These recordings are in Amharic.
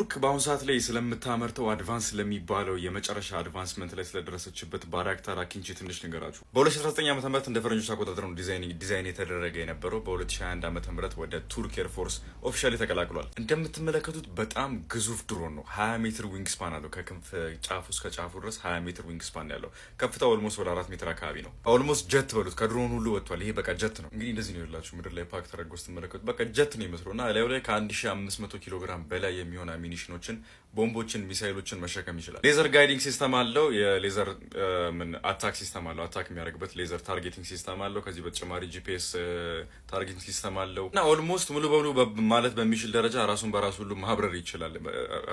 ቱርክ በአሁኑ ሰዓት ላይ ስለምታመርተው advance ስለሚባለው የመጨረሻ advancement ላይ ስለደረሰችበት ባይራክታር አኪንቺ ትንሽ ልንገራችሁ። በ2019 ዓ ም እንደ ፈረንጆች አቆጣጠር ነው ዲዛይን የተደረገ የነበረው። በ2021 ዓ ም ወደ ቱርክ air force officially ተቀላቅሏል። እንደምትመለከቱት በጣም ግዙፍ ድሮን ነው። 20 ሜትር wingspan አለው። ከክንፍ ጫፉ እስከ ጫፉ ድረስ 20 ሜትር wingspan ያለው፣ ከፍታው almost ወደ 4 ሜትር አካባቢ ነው። Almost ጀት በሉት፣ ከድሮን ሁሉ ወጥቷል። ይሄ በቃ ጀት ነው። እንግዲህ እንደዚህ ነው ያላችሁ ምድር ላይ ፓክ ተደርጎ ስትመለከቱት በቃ ጀት ነው የሚመስለው እና ላዩ ላይ ከ1500 ኪሎ ግራም በላይ የሚሆን ammunition ኦችን፣ ቦምቦችን፣ ሚሳይሎችን መሸከም ይችላል። Laser guiding system አለው። የሌዘር ምን attack system አለው። Attack የሚያደርግበት laser targeting system አለው። ከዚህ በተጨማሪ GPS targeting system አለው እና almost ሙሉ በሙሉ ማለት በሚችል ደረጃ ራሱን በራሱ ሁሉ ማብረር ይችላል።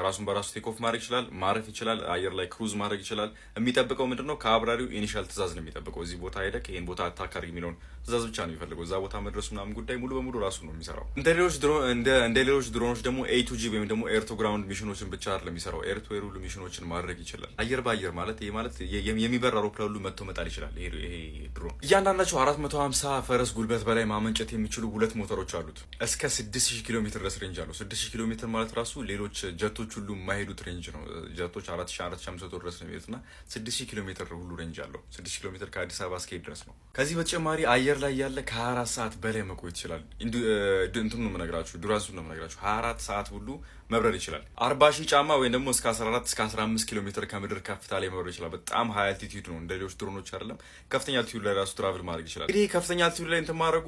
ራሱን በራሱ take off ማድረግ ይችላል፣ ማረፍ ይችላል፣ አየር ላይ cruise ማድረግ ይችላል። የሚጠብቀው ምንድን ነው? ከአብራሪው initial ትእዛዝ ነው የሚጠብቀው። እዚህ ቦታ ሄደህ ይህን ቦታ attack አድርግ የሚለውን ትእዛዝ ብቻ ነው የሚፈልገው። እዛ ቦታ መድረሱ ምናምን ጉዳይ ሙሉ በሙሉ ራሱ ነው የሚሰራው። እንደ ሌሎች ድሮኖች ደግሞ A2G ወይም ደግሞ air to ground mission ኦችን ብቻ አይደለም የሚሰራው፣ air to air ሁሉ mission ኦችን ማድረግ ይችላል። አየር በአየር ማለት ይሄ ማለት የሚበር አውሮፕላን ሁሉ መትቶ መጣል ይችላል። ይሄ ድሮን እያንዳንዳቸው 450 ፈረስ ጉልበት በላይ ማመንጨት የሚችሉ ሁለት ሞተሮች አሉት። እስከ 6000 ኪሎ ሜትር ድረስ range አለው። 6000 ኪሎ ሜትር ማለት ራሱ ሌሎች ጀቶች ሁሉ የማይሄዱት range ነው። ጀቶች 4000፣ 4500 ድረስ ነው የሚሄዱት እና 6000 ኪሎ ሜትር ሁሉ range አለው። 6000 ኪሎ ሜትር ከአዲስ አበባ እስከ ድረስ ነው። ከዚህ በተጨማሪ አየር ላይ ያለ ከ24 ሰዓት በላይ መቆየት ይችላል። እንትኑ ነው የምነግራችሁ፣ endurance ኡ ነው የምነግራችሁ። 24 ሰዓት ሁሉ መብረር ይችላል። 40 ሺህ ጫማ ወይም ደግሞ እስከ 14 እስከ 15 ኪሎ ሜትር ከምድር ከፍታ ላይ መብረር ይችላል። በጣም high altitude ነው። እንደ ሌሎች ድሮኖች አይደለም። ከፍተኛ altitude ላይ ራሱ travel ማድረግ ይችላል። እንግዲህ ከፍተኛ altitude ላይ እንትን ማድረጉ፣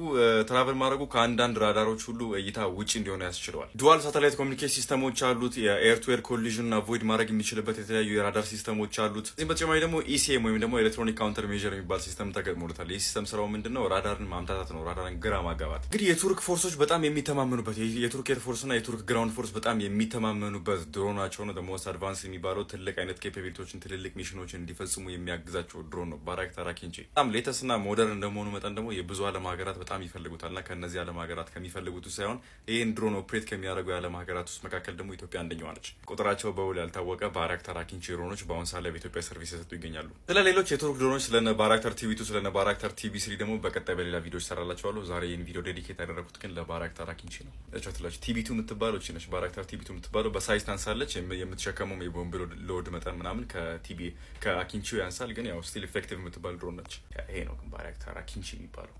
travel ማድረጉ ከአንዳንድ ራዳሮች ሁሉ እይታ ውጭ እንዲሆነ ያስችለዋል። Dual satellite communication system ኦች አሉት። የ air to air collision avoid ማድረግ የሚችልበት የተለያዩ የራዳር system ኦች አሉት። ከዚህም በተጨማሪ ደግሞ ECM ወይም ደግሞ electronic counter measure የሚባል system ተገጥሞለታል። ይህ system ስራው ምንድን ነው? ራዳርን ማምታታት ነው። ራዳርን ግራ ማጋባት። እንግዲህ የቱርክ force ኦች በጣም የሚተማመኑበት፣ የቱርክ air force እና የቱርክ ground force በጣም የሚተማመኑበት ድሮናቸው ነው። Most advanced የሚባለው ትልቅ አይነት capability ዎችን፣ ትልልቅ mission ኦችን እንዲፈጽሙ የሚያግዛቸው ድሮን ነው ባይራክታር አኪንቺ። በጣም latest እና modern እንደመሆኑ መጠን ደግሞ የብዙ ዓለም ሀገራት በጣም ይፈልጉታል እና ከእነዚህ ዓለም ሀገራት ከሚፈልጉት ሳይሆን ይህን ድሮን operate ከሚያደርጉ የዓለም ሀገራት ውስጥ መካከል ደግሞ ኢትዮጵያ አንደኛዋ ነች። ቁጥራቸው በውል ያልታወቀ ባይራክታር አኪንቺ ድሮኖች በአሁን ሰዓት ላይ በኢትዮጵያ service የሰጡ ይገኛሉ። ስለ ሌሎች የቱርክ ድሮኖች፣ ስለነ ባይራክታር TB2፣ ስለነ ባይራክታር TB3 ደግሞ በቀጣይ በሌላ ቪዲዮ ይሰራላቸዋለሁ። ዛሬ ይህን ቪዲዮ dedicate ያደረኩት ግን ለባይራክታር አኪንቺ ነው። ቻትላችሁ TB2 የምትባለው እቺ ነች። ባይራክታር TB2 የምትባለው በ size ታንሳለች። የምትሸከመው የቦምብ load መጠን ምናምን ከ TB ከአኪንቺው ያንሳል፣ ግን ያው still effective የምትባል ድሮን ነች። ይሄ ነው ግን ባይራክታር አኪንቺ የሚባለው።